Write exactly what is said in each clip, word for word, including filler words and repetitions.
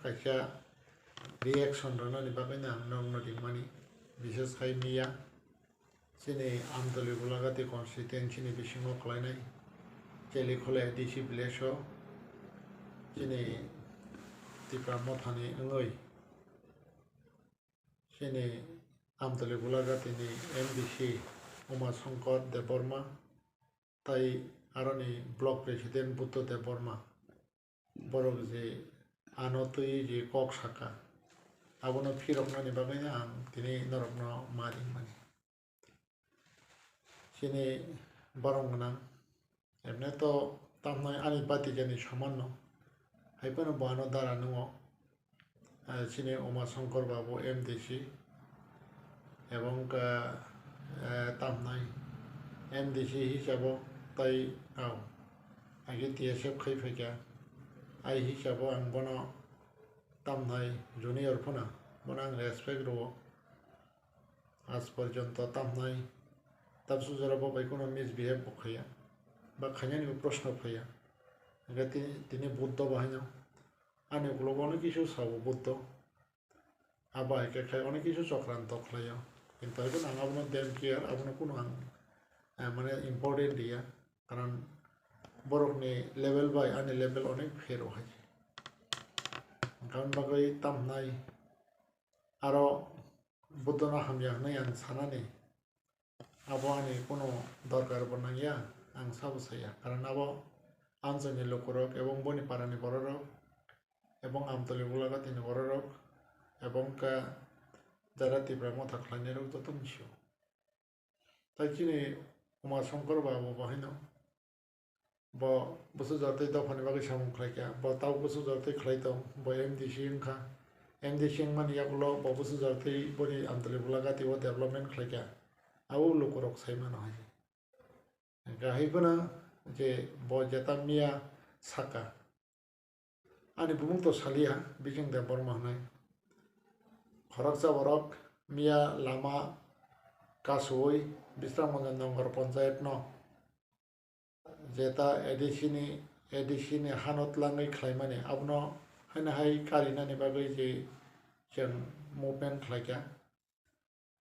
kaisa reaction rwnani bagwino ang nokno ringmani, bishes khai miya chini Amtoli Golagati constituency ni bisingo khlainai Chelikhole A D C village o chini Tipra Mothani wngwi chini Amtoli Golagati ni M D C Uma Shankar Debbarma tai aroni block president Buddha Debbarma borok je ano twi je kok saka, abono phiroknani bagwino ang tini norokno ma ringmani. Chini borok gwnang, emne to tamnai ani bati jani somanno, hai phano bo ano dara nungo, eh, chini Uma Shankar Babu M D C, ebong khe, eh, tamnai M D C hisabo tai, oh, age T S F khai phaikha. Ai hisabo ang bono tamnai junior phano, bono ang respect rwo. Aaj porjonto tamnai tabsu jora bo bai kheno misbehave bo khaiya, ba khainani bo proshno phaiya. Hingkhe tini, tini Buddho bo haino ani ukologo onek kisu sao Buddho. Abo hai khe khai onek kisu chokranto khlaio. Kintu hai phano ang abono don't care, abono kunu ang, eh, mane important riya. Karon borokni level bai ani level onek phero hai. Hingkhe aboni bagwi tamnai aro Buddhono hamya hwnwi ang sanani. Abo ani kunu dorkar bo nangya, ang sabo saya. Karon abo amchaini lukurok ebong boni parani bororok, ebong Amtoli Golagati ni bororok, ebong khe jara Tipra Motha khlainairok joto ni sio. Tai chini Uma Shankar Babu bo haino. Bo bwswk jora tei dophani bagwi samung khlai kha, bo tabuk bwswk jora tei khlai tong, bo M D C wngkha. M D C wngmani yagulo bo bwswk jora tei boni Amtoli Golagati o development khlai kha, abo lukurok sai mano hai. Hingkhe hai phano je bo jeta miya saka, ani bumung to saliya, Bijing Debbarma hwnwi. Khoroksa borok miya lama kasuwi Bisramganj Nonggor Ponchayat no jeta A D C ni, A D C ni hano twlangwi khlaimani, abono haino hai karinani bagwi je chwng movement khlaikha.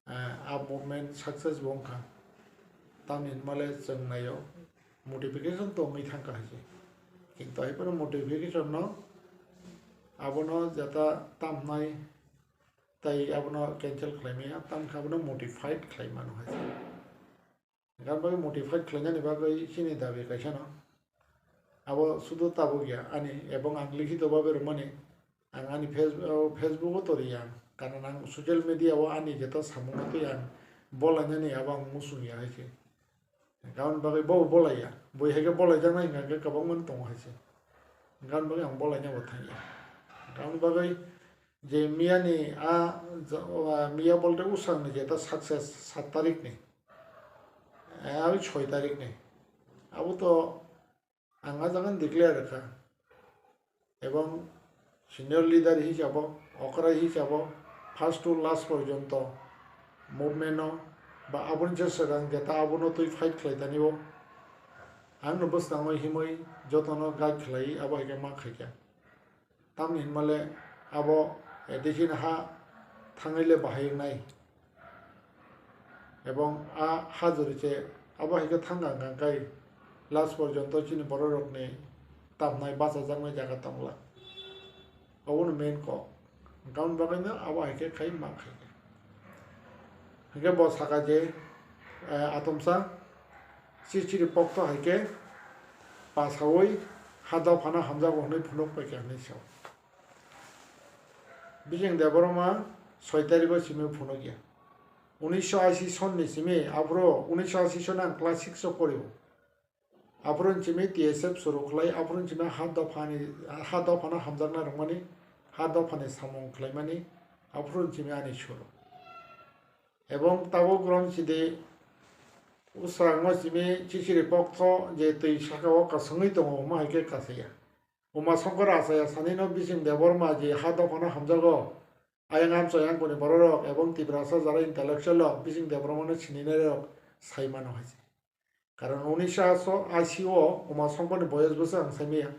Ah, a movement success bo wngkha. Tamni hinmale chwng naio, modification to wngwi thangkha hai se. Kintu hai phano modification no abono jeta tamnai tai abono cancel khlaimaya, tamkhe abono modified khlai mano hai se. Gan bagwi modified khlainani bagwi chini dabi kaisa no. Abo sudu tabuk ya ani, ebong ang likhito babe rwmani, ang ani Face-, o, Facebook o tori ya ang, karon ang social media o ani jeto samung no twi ang bolainani abo ang muchung ya hai se. Gan bagwi bo bolai ya, bui hai khe bolai jaknai hingka khe kwbangma no tongo hai se. Gan bagwi ang bolaina bo thang ya. Gan bagwi je miya ni a, ja-, o, a, miya bolte usang ni jeta success sat tarik ni, eh, abi soi tarik ni, abo to ang a jaga ni declare kha, ebong senior leader hisabo, okra hisabo, first to last porjonto movement no ba aboni je swkang jeta abono twi fight khlai tani o, ang no bwskango himwi jotono guide khlai abo hai khe ma khai kha. Tamni hinmale abo A D C ni ha thangwi le bahai wngnai. Ebong a ha jori se abo hai khe thang kha hwnka khe last porjonto chini bororokni tamnai bachajaknai jaga tongla. Obono main kok. Hwnka hwn bagwino abo hai khe khai ma khai khe. Hwnkhe bo saka je, eh, atomsa chichiri pokto hai khe pasaui ha dophano hamjago hwnwi phunuk pai kha hwnwi sao. Bijing Debbarma soi tarikgo simi phunuk ya. Unisho ashi sonni simi aphuru unisho ashi sonni ang class six o porio. Aphuru simi T S F suru khlai, aphuru simi ha dophani, ha dophano hamjakna rwmani, ha dophani samung khlaimani, aphuru simi ani suru. Ebong tabuk rom sidi usrango simi chichiri pokto je twi saka o kasungwi tongo, omo hai khe kasaya. Uma Shankar Achaya sanino Bijing Debbarma je ha dophano hamjago, ayang amchoi angkoni bororok ebong Tiprasa jara intellectual rok Bijing Debbarmano sininairok sai mano hai se. Karon unisho ashi o Uma Shankarni boyos bwswk ang sai maya,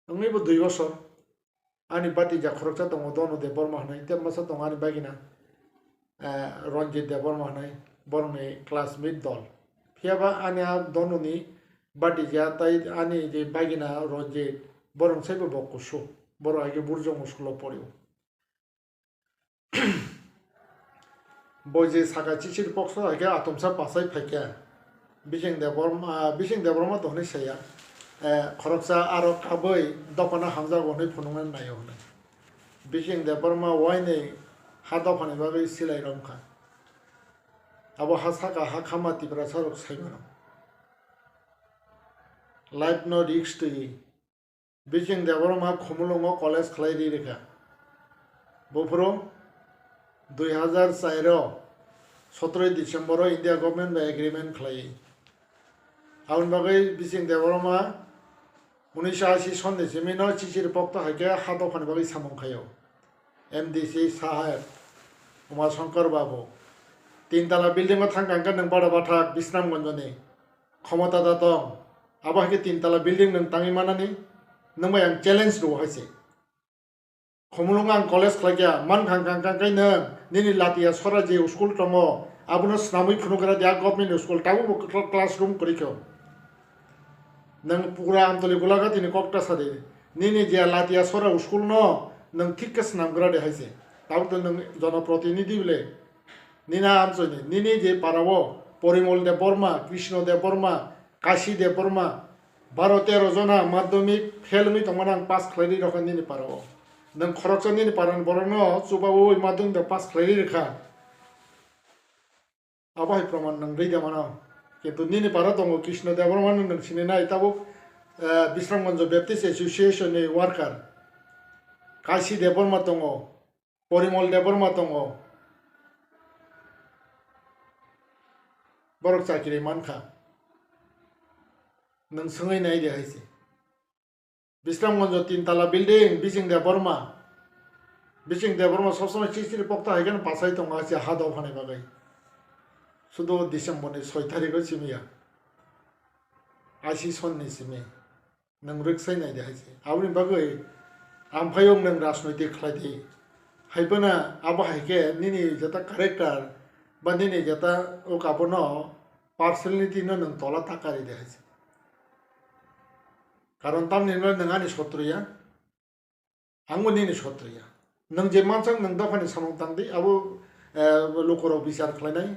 wngwi bo dui bosor. Ani batija khoroksa tongo Donu Debbarma hwnwi, tei masa tongo ani bagina, eh, Ranjit Debbarma hwnwi, borokni classmate dol. Phiyaba ani a Donuni batija tei ani je bagina Ranjit, borok saibo bo kusu, borok hai khe Burjong school-o porio. Bo je saka chichiri pokso hai khe atomsa pasai phai khe, Bising Debbarma, ah, Bising Debbarma to hwnwi saya, eh, khoroksa aro kabui dophano hamjago hwnwi phunuknani naio hwnwi. Bising Debbarma uaini ha dophani bagwi silai romkha. Abo ha saka ha khama Tiprasa rok sai mano. Life no risk twi Bising Debbarma Khumulwngo college khlai ri rikha. Buphuru dui hazar char o sotroi December o India government bai agreement khlai. Aboni bagwi Bising Debbarma unisho ashi sonni simi no chichiri pokto hai khe ha dophani bagwi samung khaio. M D C saheb, Uma Shankar Babu, tin tala building o thang kang khe nwng bada bathak Bisramganjoni khomota da tong. Abo hai khe tin tala building nwng tangwi manani, nwng bai ang challenge rwo hai se. Khumulwng ang college khlai kha, man khang khang khang khai nwng nini latia sora je school tongo, abono swnamwi phunuk gra dia government school, tabuk bo cl-, classroom kwrwi kho. Nwng pura Amtoli Gulaghati ni kok ta sadi. Nini je latia sora school no nwng thik khe swnam gra de hai se. Tabuk to nwng jonoprotinidhi bile. Nini amchoi ni, nini je para o Porimol Debbarma, Krishna Debbarma, Kashi Debbarma, baro tero jona madhyamik fail wngwi tongmani ang pass khlai ri rokha nini para o. Nwng khoroksa nini para ni borok no chubaui madhyamik bai pass khlai ri rikha. Abo hai proman nwng rwi da mano. Kintu nini para tongo Krishna Debbarma no nwng sini nai tabuk, eh, Bisramganj Baptist Association ni worker. Kashi Debbarma tongo, Porimol Debbarma tongo. Borok chakiri mankha. Nwng swngwi nai de hai se. Bisramganjo tin tala building, Bising Debbarma. Bising Debbarma sob somoi chichiri pokta hai khe pasai tongo, achi ha dophani bagwi. Sudo December ni soi tarikh o simi ya. Ashi sonni simi. Nwng rwksai nai de hai se. Aboni bagwi ang phai wng nwng rajnoitik khlai di. Hai phano abo hai khe nini jeta character ba nini jeta o kabono personality no nwng tola ta kari de hai se. Karon tamni hwnba nwng ani sotru ya, angbo nini sotru ya. Nwng je mansak nwng dophani samung tang di, abo, eh, lukurok bichar khlainai.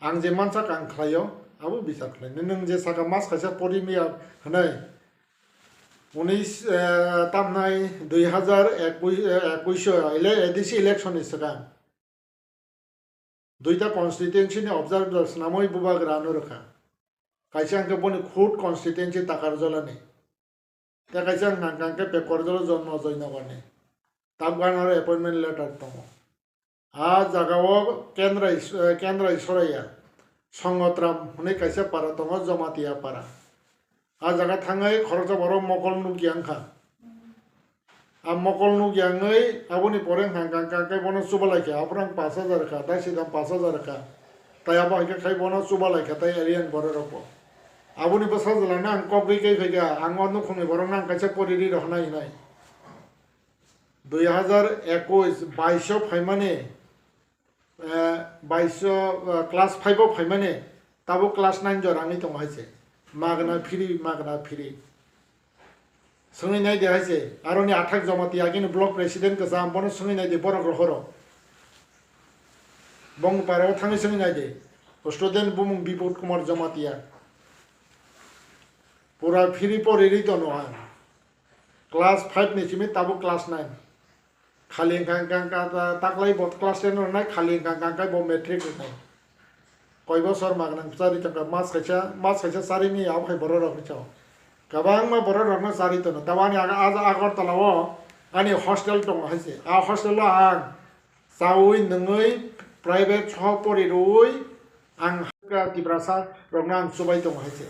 Ang je mansak ang khlaio, abo bichar khlainai. Nwng je saka mas kaisa pori miya hwnwi, unis, eh, tamnai dui hazar ekush, eh, ekush o ele A D C election ni swkang. Duita constituency ni observer swnamwi bubagra ano rwkha. Kaisa hwnkhe boni khud constituency Takarjala ni. Tei kaisa hwnkha hwnkhe Pekorjala Jonmojoy Nagar ni. Tabuk ano aro appointment letter tongo. A jaga o Kendra Is-, eh, Kendra Isoraya, Songotram hwnwi kaisa para tongo, Jamatia para. A jaga thangwi khoroksa borok mokol nukya wngkha. A mokol nukya wngwi aboni pore hwnkha hwnkha khe bono chubalaikha, aphuru ang pash hajar kha, tai sidam pash hajar kha. Tai abo hai khe khai bono chubalaikha tai alien borok rokbo. Aboni bwsa jwlano ang kok ri kai phaikha, ang o nukhungni borokno ang kaisa pori ri rohornai hinai. Dui hazar ekush baish o phaimani, eh, baish o, eh, class five o phaimani, tabuk class nine jora wngwi tongo hai se. Magna free, magna free. Swngwi nai de hai se. Aroni athak Jamatia gini block president kwcham, bono swngwi nai de, borok rohoro. Bongpara o thangwi swngwi nai de. Student bumung Bipod Kumar Jamatia. Pura free pori ri tono ang. Class five ni simi tabuk class nine. Khali hwnkha hwnkha hwnkha ta-, taklai bo class ten rwnai, khali hwnkha hwnkha hwnkha bo matric rwnai. Koi bosor magwnang chari tongkha, mas kaisa, mas kaisa chari ni abo hai borok rok ni chao. Kwbangma borok rok no chari tono. Tamo ani aga, aga Agartala o ani hostel tongo hai se. A hostel o ang chaui nungui private soho pori rwui ang Tiprasa rok no ang chubai tongo hai se.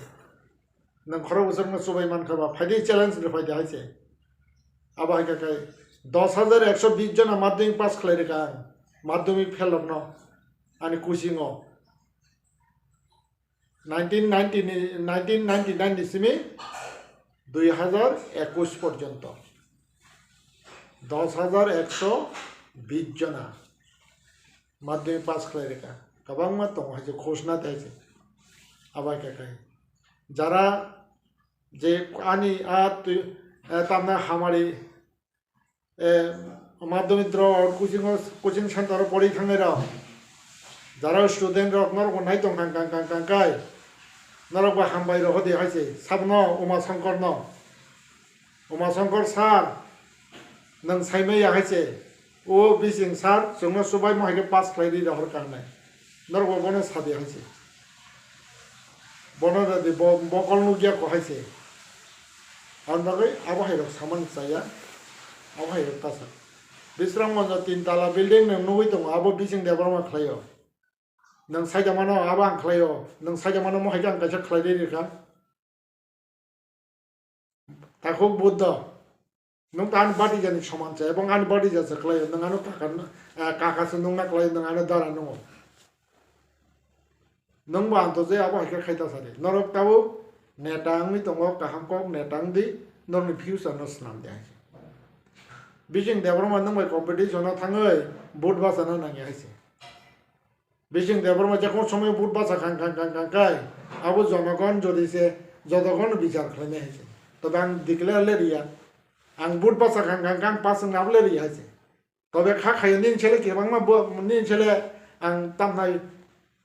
Nwng khorok bwswk no chubai mankha ba, phaidi challenge rw phaidi hai se. Abo hai khe kai dos hajar ekso bis jona madhyamik pass khlai rwkha ang, madhyamik fail rokno ani coaching o. Nineteen ninety ni, nineteen ninety nine ni simi dui hazar ekush porjonto. Dos hajar ekso bis jona madhyamik pass khlai rwkha. Kwbangma tongo hai se khosna tei se. Abo hai khe khai. Jara je ani a twi, eh, tamna hamari, eh, madhyamik rok coaching o, coaching center o pori thangnai rok. Jara student rok norok bo nai tong kang kang kang kang kai. Norok bo hambai rok hodi hai se. Sabno Uma Shankar no. Uma Shankar sir, nwng saimaya hai se, o bising sir, chwngno chubaimo hai khe pass khlai ri rohor ka hwnwi. Norok bo bono sa di hai se. Bono da di, bo, mokol nukya ko hai se. Aboni bagwi abo hai rok samani chaya, abo hai rok ta sa. Bisramganjo tin tala building nwng nugwi tongo, abo bising Debbarma khlaio. Nwng saida mano, abo ang khlaio. Nwng saida mano, mo hai khe ang kaisa khlai ri rikha. Takhuk Buddha, nwng ta ani batija ni soman se, ebong ani batija se khlaio, nwng ano kaka, eh, kaka se nungna khlaio, nwng ano dara nungo. Nwng bo anto je abo hai khe khai ta sadi. Norok tabuk neta wngwi tongo, kaham kok neta wng di, norokni future no swnam di hai se. Bising Debbarma nwng bai competition o thangwi vote bachana nangya hai se. Bising Debbarma je kono somoi vote bacha khang khang khang khang khai, abo jonogon jodi se jotogon bichar khlainai hai se. Tobe ang declare le riya, ang vote bacha khang khang khang pass wngna abo le riya hai se. Tobe kha khayo nini sele kebangma bo, nini sele ang tamnai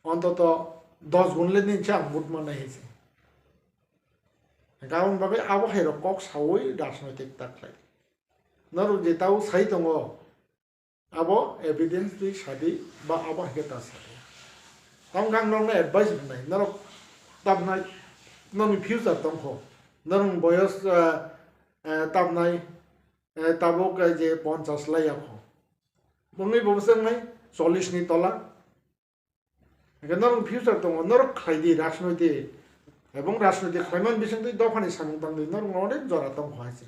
ontoto dos gun le nini se ang vote mannai hai se. Gabon bagwi abo hai rok kok saui rajnoitik ta khlai. Norok je tao sai tongo, abo evidence twi sadi ba abo hai khe ta sadi. Tamo khe ang norokno advice rwnai, norok tamnai, norokni future tongkho, norokni boyos, eh, eh, tamnai, eh, tabuk, eh, je ponchas lai yakho. Bongni bo bwswk nai chollish ni tola. Hingke norok future tongo, norok khlai di rajnoitik. Ebong rajnoitik khlaimani bisingtwi dophani samung tangdi, norok no onek jora tongkho hai se.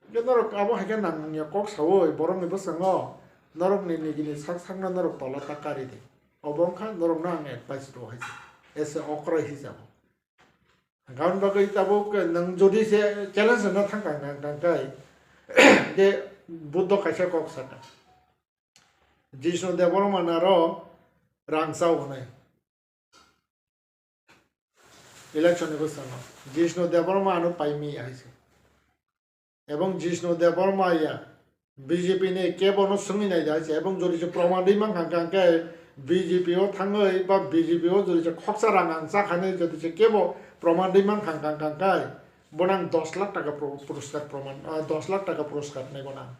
Hingke norok abo hai khe nang ya kok saui borokni bwskango norokni nigini sak sakno norok tola ta kari di. Obo wngkha norokno ang advice rw hai se. Ese okrai hisabo. Hingke aboni bagwi tabuk nwng jodi se challenge rwna thang kang kang kang kai, je Buddho kaisa kok saka. Jishnu Debbarma naro rang chao hwnwi. Election ni bwskango Jishnu Debbarma ano paimi hai se. Ebong Jishnu Debbarma ya B J P ni kebo no swngwi nai hai se. Ebong jodi se proman rwi mankha hwnkhe B J P o thangwi ba B J P o jodi se khoksa rang ang chakha hwnwi jodi se kebo proman rwi mankha hwnkhe bono ang dos lakh taka puru-, puruskar proman, ah, dos lakh taka puruskar nai bono ang.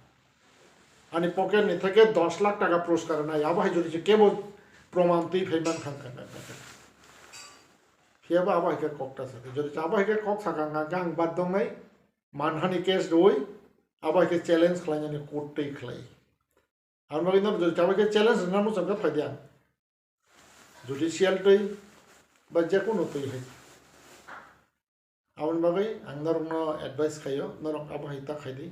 Ani pocket ni theke dos lakh taka puruskar nai, abo hai jodi se kebo proman twi phai man kha, kha, kha, kha, kha. Phiya bo abo hai khe kok ta sa khe, jodi se abo hai khe kok sa kha, kha, kha, ang bad dong nai, manhani case rwui, abo hai khe challenge khlai nani court twi khlai. Ang bagwi no jodi se abo hai khe challenge rwna muchung khe phai di ang. Judicial twi ba je kunu twi hai. Aboni bagwi ang norokno advice khaio, norok abo hai ta khai di.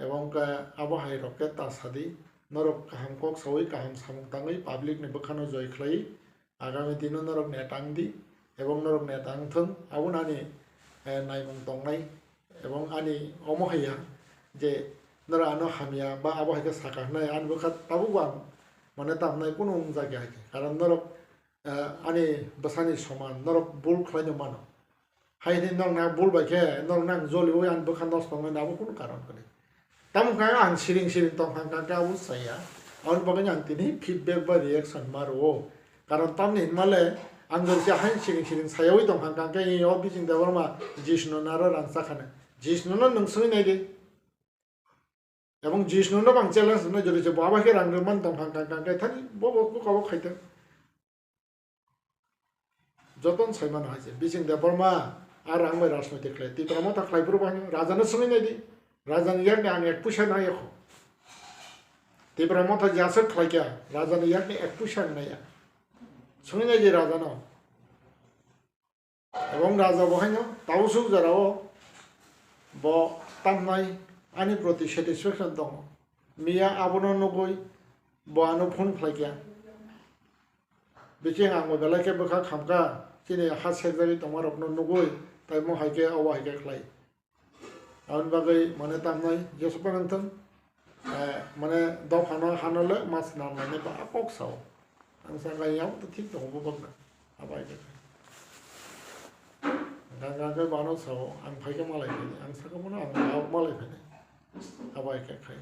Ebong khe abo hai rok khe ta sa di, norok kaham kok saui kaham samung tangwi public ni bwkhano joi khlai, agami dino norok neta wng di, ebong norok neta wng thung, abo no ani, eh, naimung tongnai, ebong ani omo hai ya je norok ano hamya ba abo hai khe saka hwnwi ani bwkha tabuk bo ang mane tamnai kunu wng jakya hai khe, karon norok, eh, ani bwsani soman, norok bul khlai no mano. Hai hwnwi norokno ang bul bai khe, norokno ang joliui ani bwkha nosto wngnai, abo kunu karon kwrwi. Tamo wngkha ang siring siring tong kha, hwnkha khe abo chaya. Aboni bagwino ang tini feedback ba reaction ma rwo. Karon tamni hwnma le, ang jodi se haino siring siring sayaui tong kha, hwnkha khe o Bising Debbarma Jishnu naro rang chakhana. Jishnu no nwng swngwi nai di. Ebong Jishnu no bo ang challenge rwnai, jodi se bo abo hai khe rang rwmani tong kha, hwnkha khe thani bo, bo, bo kabo khai thang. Jotono sai mano hai se, Bising Debbarma a rang bai rajnoitik khlai, Tipra Motha khlai phuru bo haino, raja no swngwi nai di, raja ni yak ni ang ek puisa nai yakho. Tipra Motha jaswk khlai kya, raja ni yak ni ek puisa ang nai ya. Swngwi nai di raja no. Ebong raja bo haino tabuk suk jora o bo tamnai ani proti satisfaction tongo. Miya abono nugui bo ano phone khlai kya. Bising ang bo belai khe bwkha khamkha, chini ha sekjagwi tongma rokno nugui, tai mo hai khe obo hai khe khlai. Aboni bagwi mane tamnai jesu panang thang, eh, mane dophano hanole mas namlainai ba kok sao. Ang sakha yang to thik tongo bo bagna. Abai khe. Ganga khe bano sao, ang phaikhe malai phai, ang sakha bono ang malai phai. Abai khe khai.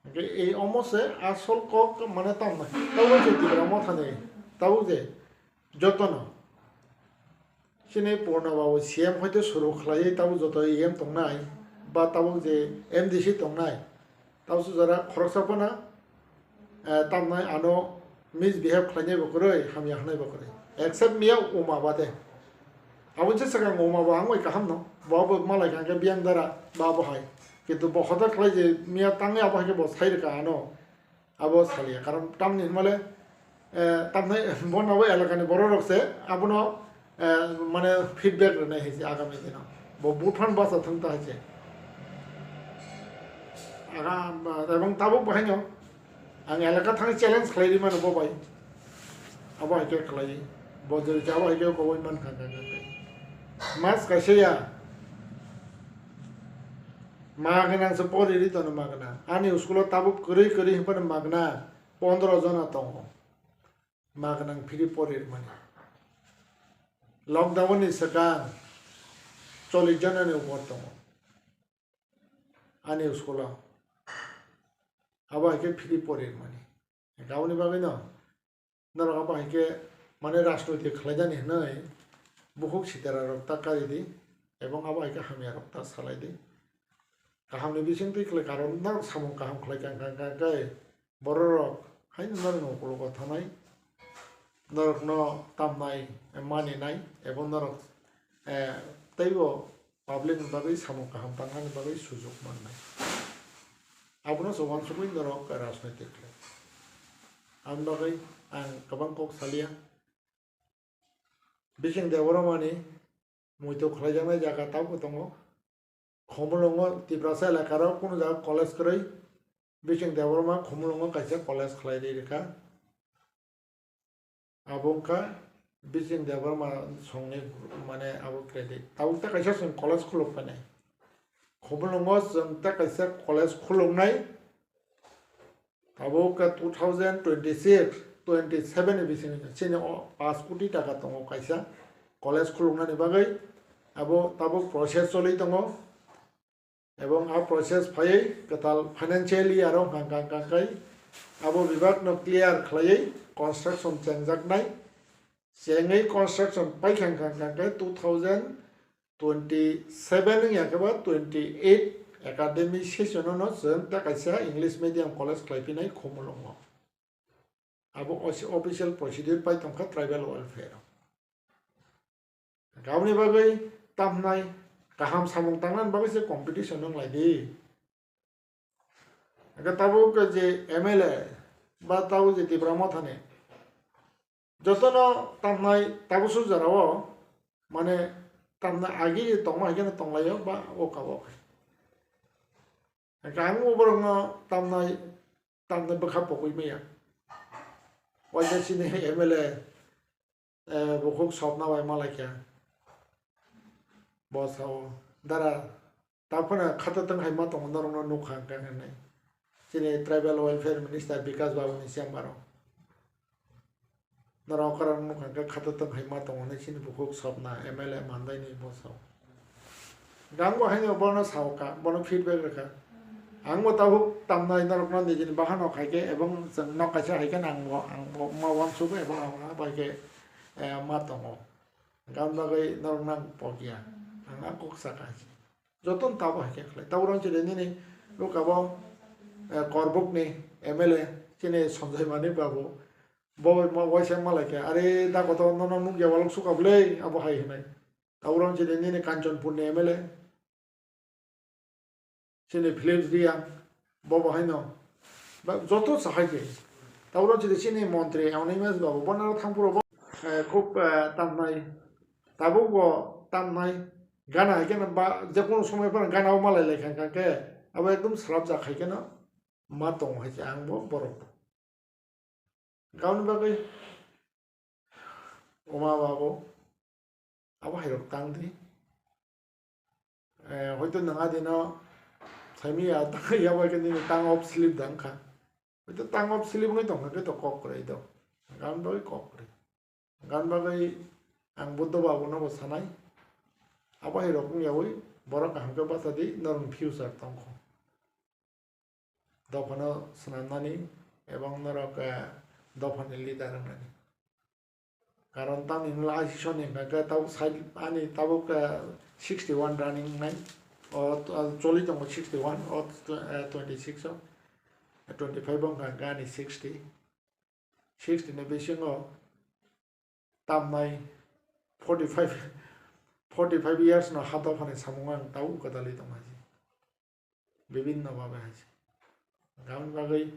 Hingke ei omo se asol kok mane tamo. Tabuk je Tipra Motha ni, tabuk je jotono. Chini Purna Babu C M hoite suru khlaiwi tabuk joto E M tongnai, ba tabuk je M D C tongnai. Tabuk se jora khoroksa phano, eh, tamnai ano misbehave khlainai bo kwrwi, hamya hwnai bo kwrwi. Except miya Uma bade. Aboni se swkang Uma bo ang bai kaham no. Bo bo malai kha khe biyang dara ba bo hai. Kintu bo hoda khlai je miya tangwi abo hai khe bo sai rwkha ano. Abo saliya. Karon tamni hinmale, eh, tamnai bo nabo elakani borok rok se abono, eh, mane feedback rwnai hai se agami dino. Bo buphang basa thang ta hai se. Aga, ebong tabuk bo haino. Ang elaka thang challenge khlai ri mano bo bai. Abo hai khe khlai. Bo jori jabo hai khe koboi man kha kha kha. Mas kaisa ya. Ma gwnang se pori ri tono ma gwnang. Ani school o tabuk kwrwi kwrwi hwnphano ma gwnang pondro jona tongo. Ma gwnang phiri pori rwmani. Lockdown ni swkang chollish jona ni upor tongo. Ani school o. Abo hai khe phiri pori rwmani. Aboni bagwi no, norok abo hai khe mane rajnoitik khlaijani hwnwi bukhuk sitera rok ta kari di, ebong abo hai khe hamya rok ta salai di. Kaham ni bising twi khlai karon norok samung kaham khlai kha kha kha khe borok rok haino norok ni ukulok o thanai, norok no tamnai, maninai, ebong norok, eh, teibo public ni bagwi samung kaham tangnani bagwi sujuk mannai. Abono se uansugwi norok rajnoitik khlai. Aboni bagwi ang kwbang kok salia. Bising Debbarmani muitu khlaijaknai jaga tabukbo tongo. Khumulwngo Tiprasa elakaro kunu jaga college kwrwi. Bising Debbarma Khumulwngo kaisa college khlai ri rwkha. Abo wngkha Bising Debbarma songni mane abo credit. Tabuk ta kaisa chwng college khuluk phainai. Khumulwngo chwng ta kaisa college khuluknai. Tabuk khe two thousand twenty-six, twenty-seven ni bisingo chini o paanch koti taka tongo kaisa college khuluknani bagwi. Abo tabuk process choli tongo. Ebong a process phaiwi kwtal financial year o hwnka hwnka khai abo bibak no clear khlaiwi construction chengjaknai. Chengwi construction paikha hwnka hwnka khai two thousand twenty-seven wngya khe ba twenty-eight academic session o no chwng ta kaisa English medium college khlai phinai Khumulwngo. Abo osi-, official procedure pai tongkha tribal welfare o. Aboni bagwi tamnai kaham samung tangnani bagwi se competition wng lai di. Hwnkhe tabuk je M L A ba tabuk je Tipra Mothani jotono tamnai tabuk su jora o mane tamnai agi tongma hai kheno tonglaio ba o kabo. Hwnkhe ang o borokno tamnai, tamnai bwkha pogwi maya. Waisa chini M L A, eh, bukhuk sopna bai malaikha. Bo sao, "Dara, taphano khato tong hai ma tongo, norokno nukha hwnkha," hinwi. Chini tribal welfare minister Bikash Babu ni chamber o. Norok kwrwng nukha khe khato tong hai ma tongo hinwi chini bukhuk sopna M L A mandaini bo sao. Ang bo haino bono sao kha, bono feedback rwkha. Ang bo tabuk tamnai norokno nijini bahan o khai khe ebong chwng nok kaisa hai khe nang bo, ang bo ma uansuk ebong ang bai khe, eh, ma tongo. Hwnkhe aboni bagwi norokno ang pokya. Ang a kok sakha. Jotono tabuk hai khe khlai. Tabuk rang chini nini bukabo, eh, Korbukni M L A chini Sanjay Manik Babu. Bo bai ma-, waisa malai khe, "Are da koto nono nukya waluk suka bwle," abo hai hinai. Tabuk rang chini nini Kanchanpurni M L A. Chini Philips Reang, bo bo haino. Ba, joto sahai khe. Tabuk rang chini chini montri Animesh Babu, bo naro thangphuru bo, eh, khub, eh, tamnai. Tabuk bo tamnai. Gana hai kheno ba, je kono somoi phano gana o malai lai kha khe, abo ekdom slap jak hai kheno ma tongo hai se ang bo borok. Aboni bagwi Uma Babu, abo hai rok tang di. Eh, hoito nwng adino saimiya tangwi yabai khe nini tongue of slip da wngkha. Hoito tongue of slip wngwi tongkha khe to kok kwrwi do. Gan bagwi kok kwrwi. Gan bagwi ang Buddha babuno bo sanai. Abo hai rok wngyawi borok kaham khe bachadi norokni future tongkho. Dophano swnamnani ebong norok, eh, dophani leader wngnani. Karon tamni hwnla I C C ni hwnkha khe tabuk side ani tabuk, eh, sixty one running nai. O, o choli tongo sixty one, o, eh, twenty six o. Twenty five o hwnkha khe ani sixty. Sixty ni bisingo tamnai forty five, forty five years no ha dophani samung ang tabuk kwdalwi tongmani. Bibinno babe hai se. Aboni bagwi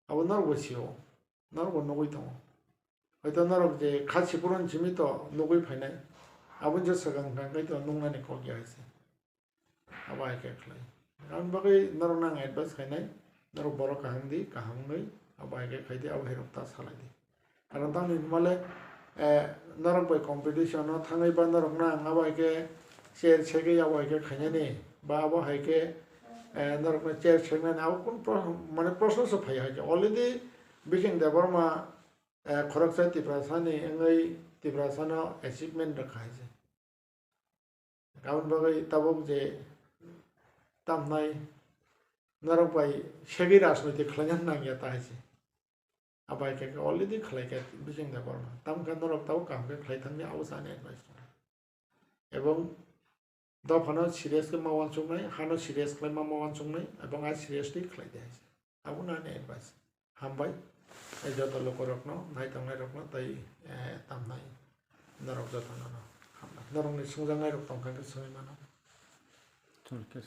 abo norokbo sio, norokbo nugwi tongo. Hoito norok je kha siphuru simi to nugwi phainai, aboni je swkang thang khai to nuknani kok ya hai se. Abo hai khe khlai. Aboni bagwi norokno ang advice khainai, norok borok kaham di, kaham wngwi abo hai khe khai di, abo hai rok ta salai di. Karon tamni hwnmale, eh, norok bai competition o thangwi ba norokno ang abo hai khe chair segwi abo hai khe khainani ba abo hai khe, eh, norokno chair segnani abo kunu pro-, mane proshno se phai hai khe. Already Bikeng Debbarma, eh, khoroksa Tiprasani wngwi Tiprasano achievement rwkha hai se. Aboni bagwi tabuk je tamnai norok bai segwi rajniti khlaina nangya ta hai se. Abo hai khe already khlai kha Bikeng Debbarma. Tamo khe norok tabuk kaham khe khlai thangdi, abo se ani advice tongo. Ebong dophano serious khe ma uansuknai, hano serious khlai ma ma uansuknai, ebong a serious twi khlai di hai se. Abo no ani advice. Hambai. Tei joto lukurokno, naitongnai rokno tei, eh, tamnai norok jotono no hambai. Norokni sungjaknai rok tongkha khe sungwi mano. Chwng khe